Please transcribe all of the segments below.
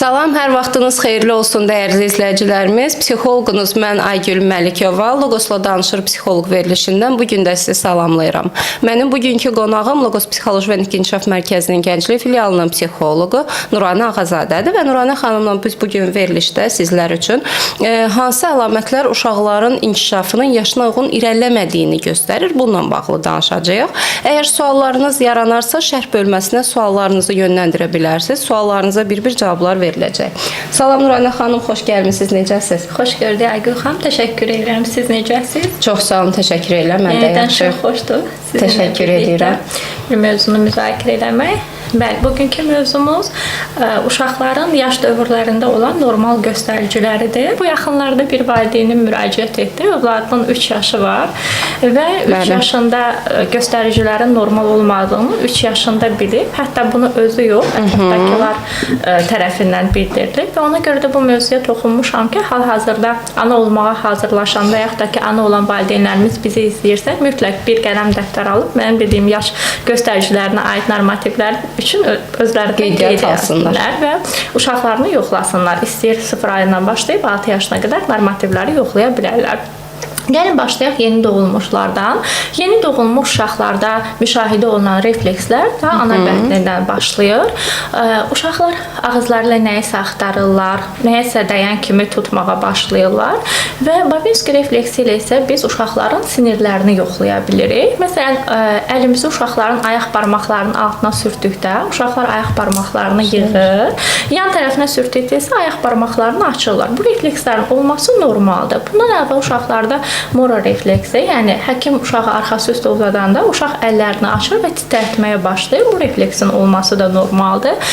Salam, hər vaxtınız xeyirli olsun dəyərli izləyicilərimiz. Psixoloqunuz mən Aygül Məlikova, Logosla danışır psixoloq verilişindən bu gün də sizi salamlayıram. Mənim bugünkü qonağım Logos Psixoloji və Nitq İnkişaf Mərkəzinin Gənclik filialının psixoloqu Nuranə Ağazadədir və Nuranə xanımla biz bu gün verilişdə sizlər üçün hansı əlamətlər uşaqların inkişafının yaşına uyğun irəliləmədiyini göstərir, bununla bağlı danışacağıq. Əgər suallarınız yaranarsa, şərh bölməsinə suallarınızı yönləndirə bilərsiniz. Suallarınıza bir-bir cavablar veriləcək. Salam Nuranə xanım, xoş gəlmisiniz. Necəsiz? Xoş gördük Aygül xanım. Təşəkkür edirəm. Siz necəsiz? Çox sağ olun, təşəkkür edirəm. Mən də Yenidən yaxşı. çox xoşdur. Sizinlə Təşəkkür birlikdə edirəm. Bir mövzunu müzakirə eləmək. Bəli, bugünkü mövzumuz uşaqların yaş dövrlərində olan normal göstəriciləridir. Bu yaxınlarda bir valideynin müraciət etdi. Övladının 3 yaşı var və 3 yaşında göstəricilərin normal olmadığını 3 yaşında bilib. Hətta bunu özü yox, ətrafdakılar tərəfindən bildirilib və ona görə də bu mövzuya toxunmuşam ki, hal-hazırda ana olmağa hazırlaşan və yaxud da ki, ana olan valideynlərimiz bizi izləyirsə, mütləq bir qələm dəftər alıb mənim dediyim yaş göstəricilərinə aid normativlər üçün özləri də Qeydiyyat qeyd alsınlar. etsinlər və uşaqlarını yoxlasınlar. İstəyir 0 ayından başlayıb 6 yaşına qədər normativləri yoxlaya bilərlər. Gəlin başlayaq yeni doğulmuşlardan. Yeni doğulmuş uşaqlarda müşahidə olunan reflekslər da ana bətnindən başlayır. Uşaqlar ağızları ilə nəyisə axtarırlar, nəyəsə dəyən kimi tutmağa başlayırlar və Babinski refleksi ilə isə biz uşaqların sinirlərini yoxlaya bilirik. Məsələn, əlimizi uşaqların ayaq barmaqlarının altına sürtdükdə uşaqlar ayaq barmaqlarını yığır. Yan tərəfinə sürtdükdə isə ayaq barmaqlarını açırlar. Bu reflekslərin olması normaldır. Bundan əlavə uşaqlarda Moro refleksi, yəni həkim uşağı arxası üstə uzadanda uşaq əllərini açır və titrətməyə başlayır. Bu refleksin olması da normaldır.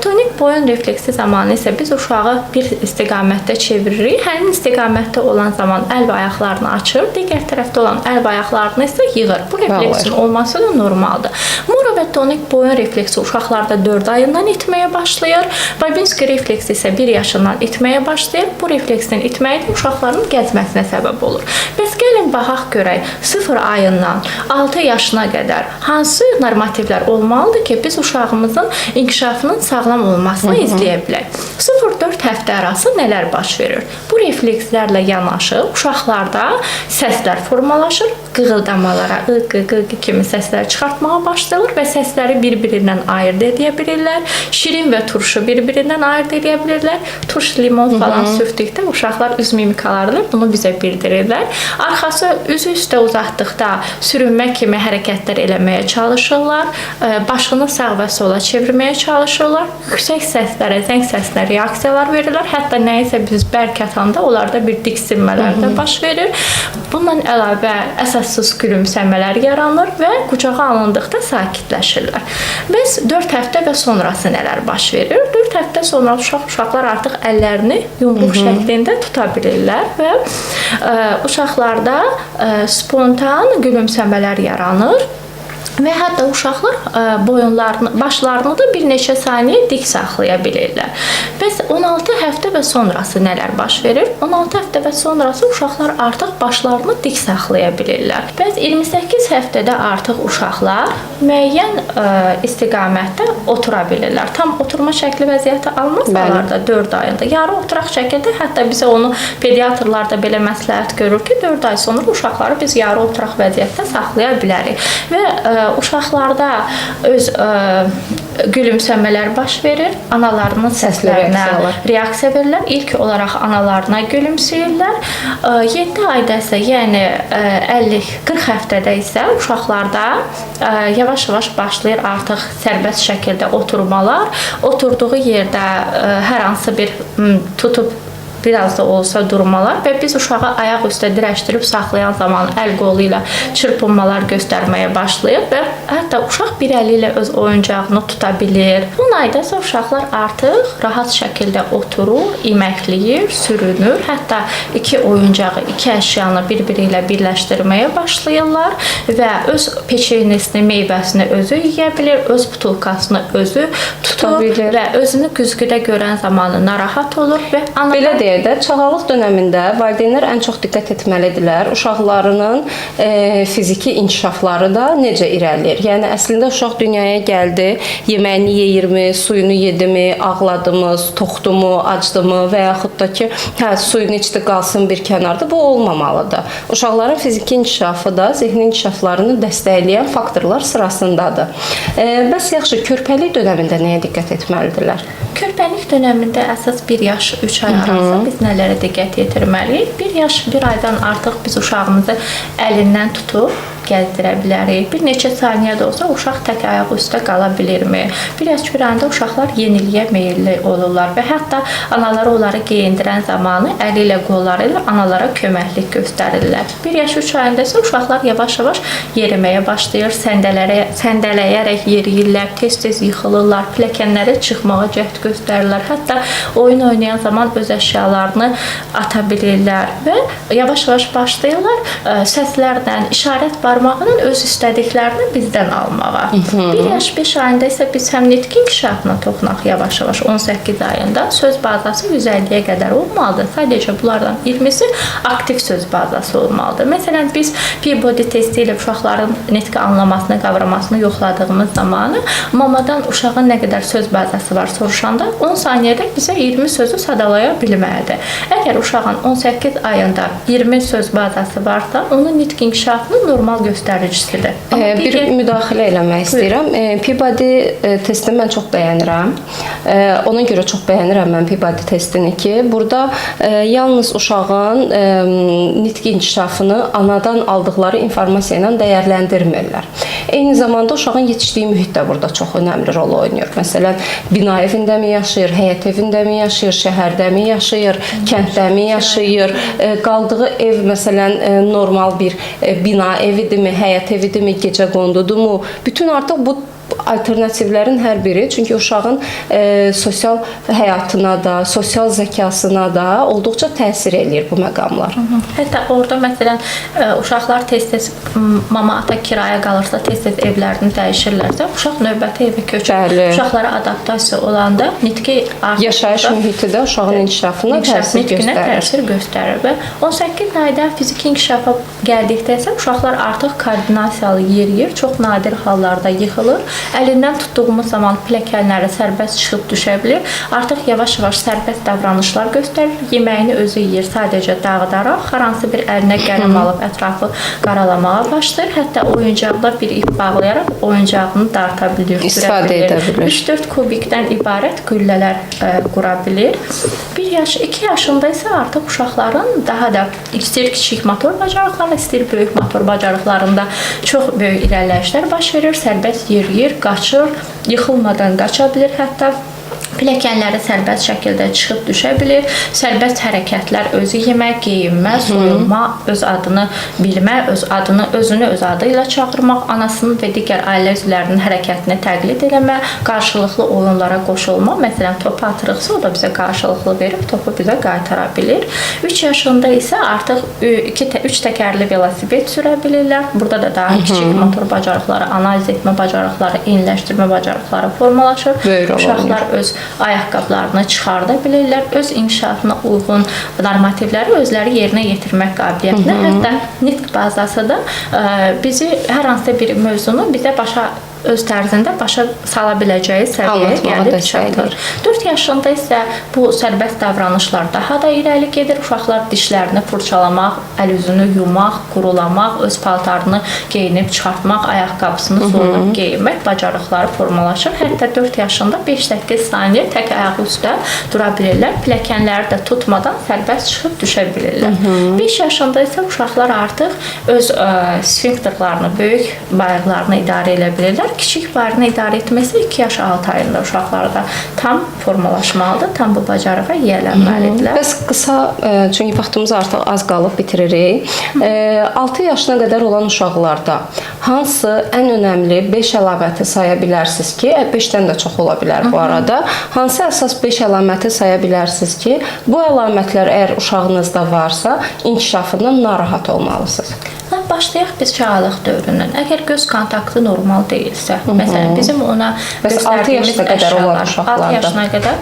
Tonik boyun refleksi zamanı isə biz uşağı bir istiqamətdə çeviririk. Həmin istiqamətdə olan zaman əl və ayaqlarını açır, digər tərəfdə olan əl və ayaqlarını isə yığır. Bu refleksin olması da normaldır. Moro və tonik boyun refleksi uşaqlarda 4 ayından itməyə başlayır. Babinski refleksi isə 1 yaşından itməyə başlayır. Bu refleksin itməyi də uşaqların gəzməsinə səbəb olur. Bəs gəlin baxaq görək 0 ayından 6 yaşına qədər hansı normativlər olmalıdır ki, biz uşağımızın inkişafının sağlam olmasını izləyə bilək. 0-4 həftə arası nələr baş verir? Bu reflekslərlə yanaşı uşaqlarda səslər formalaşır, qığıldamalara, ı, qı, qı, qı kimi səslər çıxartmağa başlayırlar və səsləri bir-birindən ayırd edə bilirlər. Şirin və turşu bir-birindən ayırd edə bilirlər. Turş, limon falan sürtdükdə uşaqlar üz mimikaları ilə bunu bizə bildirirlər. Arxası üzü üstə uzatdıqda sürünmə kimi hərəkətlər eləməyə çalışırlar. Başını sağ və sola çevirməyə çalışırlar. Yüksək səslərə, zəng səsinə reaksiyalar verirlər. Hətta nəyisə biz bərk atanda onlarda bir diksinmələr də baş verir. Bundan əlavə əsassız gülümsəmələr yaranır və qucağa alındıqda sakitləşirlər. Bəs 4 həftə və sonrası nələr baş verir? 4 həftə sonra uşaqlar artıq əllərini yumruq şəklində tuta bilirlər və uşaqlarda spontan gülümsəmələr yaranır. Və hətta uşaqlar boyunlarını, başlarını da bir neçə saniyə dik saxlaya bilirlər. Bəs 16 həftə və sonrası nələr baş verir? 16 həftə və sonrası uşaqlar artıq başlarını dik saxlaya bilirlər. Bəs 28 həftədə artıq uşaqlar müəyyən istiqamətdə otura bilirlər. Tam oturma şəkli vəziyyəti almasalar da 4 ayında yarı oturaq şəkildə, hətta bizə onu pediatrlar da belə məsləhət görür ki, 4 ay sonra uşaqları biz yarı oturaq vəziyyətdə saxlaya bilərik. Və uşaqlarda öz gülümsəmələr baş verir, analarının Səsli səslərinə reaksiyalar. reaksiya verirlər. İlk olaraq analarına gülümsəyirlər. 7 ayda isə, yəni 50-40 həftədə isə uşaqlarda yavaş-yavaş başlayır artıq sərbəst şəkildə oturmalar. Oturduğu yerdə hər hansı bir tutub biraz da olsa durmalar və biz uşağı ayaq üstə dirəşdirib saxlayan zaman əl qolu ilə çırpınmalar göstərməyə başlayır və hətta uşaq bir əli ilə öz oyuncağını tuta bilir. 10 ayda isə uşaqlar artıq rahat şəkildə oturur, iməkləyir, sürünür. Hətta iki oyuncağı, iki əşyanı bir-biri ilə birləşdirməyə başlayırlar və öz peçenyesini, meyvəsini özü yeyə bilir, öz butulkasını özü tutur Tuta bilir. və özünü güzgüdə görən zamanı narahat olur və Belə deyək, deyək də, çağalıq dövründə valideynlər ən çox diqqət etməlidirlər uşaqlarının fiziki inkişafları da necə irəliləyir. Yəni əslində uşaq dünyaya gəldi, yeməyini yeyirmi, suyunu yedimi, ağladımı, toxdumu, acdımı və yaxud da ki, hə suyunu içdi, qalsın bir kənarda. Bu olmamalıdır. Uşaqların fiziki inkişafı da zehni inkişaflarını dəstəkləyən faktorlar sırasındadır. Bəs yaxşı, körpəlik dövründə nəyə diqqət etməlidirlər? Körpəlik dövründə əsas 1 yaş 3 ay arası biz nələrə diqqət yetirməliyik? 1 yaş 1 aydan artıq biz uşağımızı əlindən tutub gəzdirə bilərik. Bir neçə saniyə də olsa uşaq tək ayağı üstə qala bilirmi? 1 yaş 1 ayında uşaqlar yeniliyə meyilli olurlar və hətta anaları onları geyindirən zamanı əli ilə, qolları ilə analara köməklik göstərirlər. 1 yaş 3 ayında isə uşaqlar yavaş-yavaş yeriməyə başlayır, səndələyərək yeriyirlər, tez-tez yıxılırlar, pilləkənlərə çıxmağa cəhd göstərirlər. Hətta oyun oynayan zaman öz əşyalarını ata bilirlər və yavaş-yavaş başlayırlar səslərlə, işarət barmağı ilə öz istədiklərini bizdən almağa. 1 yaş 5 ayında isə biz həm nitq inkişafına toxunaq yavaş-yavaş 18 ayında söz bazası 150-yə qədər olmalıdır. Sadəcə bunlardan 20-si aktiv söz bazası olmalıdır. Məsələn, biz Peabody testi ilə uşaqların nitq anlamasını, qavramasını yoxladığımız zamanı mamadan uşağın nə qədər söz bazası var soruşanda 10 saniyədə bizə 20 sözü sadalaya bilməlidir. Əgər uşağın 18 ayında 20 söz bazası varsa, onun nitq inkişafının normal göstəricisidir. Amma Bir müdaxilə eləmək istəyirəm. Peabody testini mən çox bəyənirəm. Ona görə çox bəyənirəm mən Peabody testini ki, burada yalnız uşağın nitq inkişafını anadan aldıqları informasiya ilə dəyərləndirmirlər. Eyni zamanda uşağın yetişdiyi mühit də burada çox önəmli rol oynayır. Məsələn, bina evindəmi yaşayır, həyət evindəmi yaşayır, şəhərdəmi yaşayır, kənddəmi yaşayır, qaldığı ev məsələn normal bir bina evidirmi, həyət evidirmi, gecəqondudumu? Bütün artıq bu alternativlərin hər biri, çünki uşağın sosial həyatına da, sosial zəkasına da olduqca təsir eləyir bu məqamlar. Hətta orada məsələn uşaqlar tez-tez mama ata kirayə qalırsa, tez-tez evlərini dəyişirlərsə, uşaq növbəti evə köçür. Bəli. Uşaqlara adaptasiya olanda nitqi artıq Yaşayış mühiti də uşağın inkişafına təsir nitqinə göstərir. Təsir göstərir və 18 ayda fiziki inkişafa gəldikdə isə uşaqlar artıq koordinasiyalı yeriyir, çox nadir hallarda yıxılır. Əlindən tutduğumuz zaman pilləkənləri sərbəst çıxıb düşə bilir. Artıq yavaş-yavaş sərbəst davranışlar göstərir. Yeməyini özü yeyir, sadəcə dağıdaraq, hər hansı bir əlinə qələm alıb ətrafı qaralamağa başlayır. Hətta oyuncaqla bir ip bağlayaraq oyuncağını darta bilir, sürə İstifadə bilir. edə bilir. 3-4 kubikdən ibarət güllələr qura bilir. 1 yaş, 2 yaşında isə artıq uşaqların daha da istəyir kiçik motor bacarıqları, istəyir böyük motor bacarıqlarında çox böyük irəliləyişlər baş verir. Sərbəst yeriyir, qaçır, yıxılmadan qaça bilir hətta. Pilləkənləri sərbəst şəkildə çıxıb düşə bilir. Sərbəst hərəkətlər, özü yemək, geyinmə, soyunma, öz adını bilmə, öz adını, özünü öz adı ilə çağırmaq, anasının və digər ailə üzvlərinin hərəkətini təqlid eləmə, qarşılıqlı oyunlara qoşulma. Məsələn, topu atırıqsa, o da bizə qarşılıqlı verib topu bizə qaytara bilir. 3 yaşında isə artıq 2 3 təkərli velosiped sürə bilirlər. Burada da daha kiçik motor bacarıqları, analiz etmə bacarıqları, eyniləşdirmə bacarıqları formalaşır. Böyük rol oynayır. Uşaqlar öz ayaqqabılarını çıxarda bilirlər, öz inkişafına uyğun normativləri özləri yerinə yetirmək qabiliyyətinə, hətta nitq bazası da bizi hər hansısa bir mövzunu bizə başa öz tərzində başa sala biləcəyi səviyyəyə Anlatmağa gəlib dəstək çatır. 4 yaşında isə bu sərbəst davranışlar daha da irəli gedir. Uşaqlar dişlərini fırçalamaq, əl-üzünü yumaq, qurulamaq, öz paltarını geyinib çıxartmaq, ayaqqabısını soyunub geyinmək bacarıqları formalaşır. Hətta 4 yaşında 5-8 saniyə tək ayağı üstə dura bilirlər. Pilləkənləri də tutmadan sərbəst çıxıb düşə bilirlər. 5 yaşında isə uşaqlar artıq öz sfinkterlarını, böyük bayırlarını idarə edə bilirlər. Kiçik bayırını idarə etməsi 2 yaş 6 ayında uşaqlarda tam formalaşmalıdır, tam bu bacarığa yiyələnməlidirlər. Bəs qısa, çünki vaxtımız artıq az qalıb bitiririk. 6 yaşına qədər olan uşaqlarda hansı ən önəmli 5 əlaməti saya bilərsiniz ki, 5-dən də çox ola bilər bu arada. Hansı əsas 5 əlaməti saya bilərsiniz ki, bu əlamətlər əgər uşağınızda varsa, inkişafından narahat olmalısınız? Lap Başlayaq biz uşaqlıq dövründən. Əgər göz kontaktı normal deyilsə, məsələn, bizim ona Bəs 6 yaşına qədər olan uşaqlarda? 6 yaşına qədər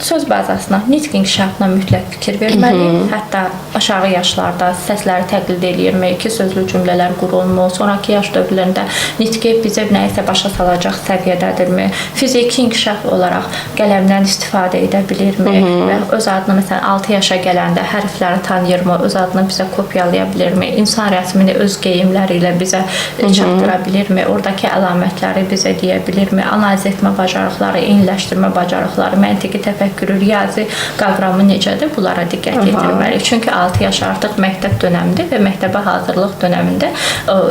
söz bazasına, nitq inkişafına mütləq fikir verməliyik. Hətta aşağı yaşlarda səsləri təqlid eləyirmi, iki sözlü cümlələr qurulmu, sonrakı yaş dövrlərində nitqi bizə nəyisə başa salacaq səviyyədədirmi, fiziki inkişaf olaraq qələmdən istifadə edə bilirmi və öz adını məsələn 6 yaşa gələndə hərfləri tanıyırmı, öz adını bizə kopyalaya bilirmi, insan rəsmini öz geyimləri ilə bizə çatdıra bilirmi, oradakı əlamətləri bizə deyə bilirmi, analiz etmə bacarıqları, eyniləşdirmə bacarıqları, məntiqi təfəkkürü, riyazi qavramı necədir, bunlara diqqət yetirməliyik. Çünki 6 yaş artıq məktəb dönəmidir və məktəbə hazırlıq dönəmində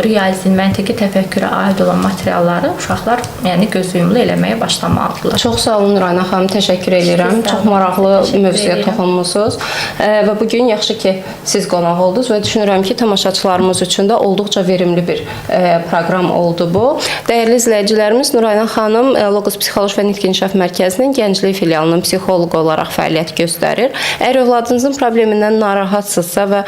riyazi, məntiqi təfəkkürə aid olan materialları uşaqlar, yəni gözüyumlu eləməyə başlamalıdırlar. Çox sağ olun Nurayna xanım, təşəkkür edirəm. Siz Çox maraqlı mövzuya toxunmusunuz. Və bu gün yaxşı ki, siz qonaq oldunuz və düşünürəm ki, tamaşaçılarımız üçün də olduqca verimli bir proqram oldu bu. Dəyərli izləyicilərimiz, Nurayna xanım Logos Psixoloji və Nitq İnkişaf Mərkəzinin Gənclik filialının psixoloqu olaraq fəaliyyət göstərir. Əgər övladınızın problemindən narahatsınızsa və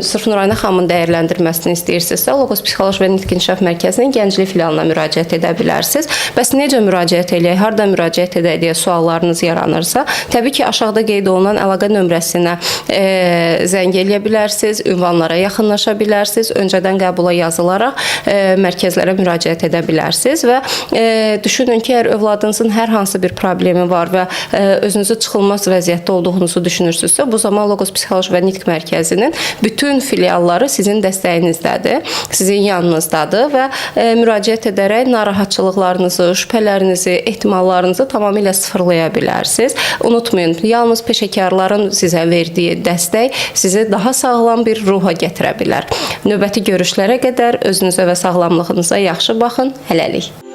sırf Nurayna xanımın dəyərləndirməsini istəyirsinizsə, Logos Psixoloji və Nitq İnkişaf Mərkəzinin Gənclik filialına müraciət edə bilərsiniz. Bəs necə müraciət eləyək, harda müraciət edək deyə suallarınız yaranırsa, təbii ki, aşağıda qeyd olunan əlaqə nömrəsinə zəng eləyə bilərsiniz, ünvanlara yaxınlaşa bilərsiniz, öncədən qəbula yazılaraq mərkəzlərə müraciət edə bilərsiniz və düşünün ki, əgər övladınızın hər hansı bir problemi var və özünüzü çıxılmaz vəziyyətdə olduğunuzu düşünürsünüzsə, bu zaman Logos Psixoloji və Nitq Mərkəzinin bütün filialları sizin dəstəyinizdədir, sizin yanınızdadır və müraciət edərək narahatçılıqlarınızı, şübhələrinizi, ehtimallarınızı tamamilə sıfırlaya bilərsiniz. Unutmayın, yalnız peşəkarların sizə verdiyi dəstək sizi daha sağlam bir ruha gətirə bilər. Növbəti görüşlərə qədər özünüzə və sağlamlığınıza yaxşı baxın. Hələlik.